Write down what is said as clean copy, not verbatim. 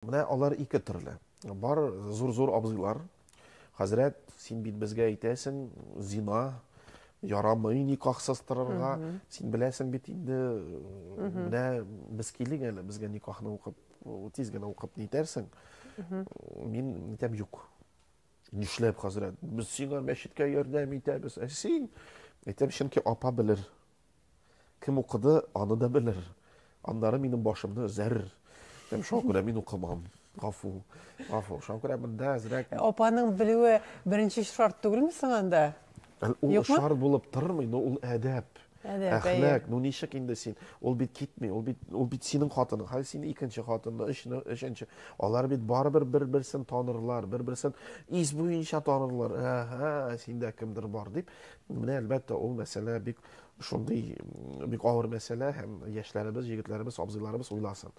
Менә алар ике төрле. Бар зур-зур абзыйлар. Хәзрәт, син бит безгә әйтәсең, зина ярамый никахсыз торырга. Син беләсең бит инде, менә без килик әле, безгә никахны укып, тиз генә укып нитәрсең. Мин әйтәм, юк. Нишләп, хәзрәт? Без сиңа мәчеткә ярдәм итәбез. Ә син? Әйтәм, чөнки апа белер. Кем укыды, аны да белер. Аннары минем башымны өзәр. Һәм шуңа күрә мин укымам. Гафу. Гафу. Шуңа күрә монда әзрәк Апаның белүе беренче шарт түгелме соң анда? Ул шарт булып тормый, но ул әдәп. Әдәп, әхлак. Ну ничек инде син? Ул бит китми, ул бит ул бит синең хатының. Хәзер син икенче хатынны, өчне, өченче. Алар бит барыбер бер-берсен танырлар, бер-берсен ис буенча танырлар. Әһә, синдә кемдер бар дип. Менә әлбәттә ул мәсьәлә бик шундый бик авыр мәсьәлә һәм яшьләребез, егетләребез, абзыйларыбыз уйласын.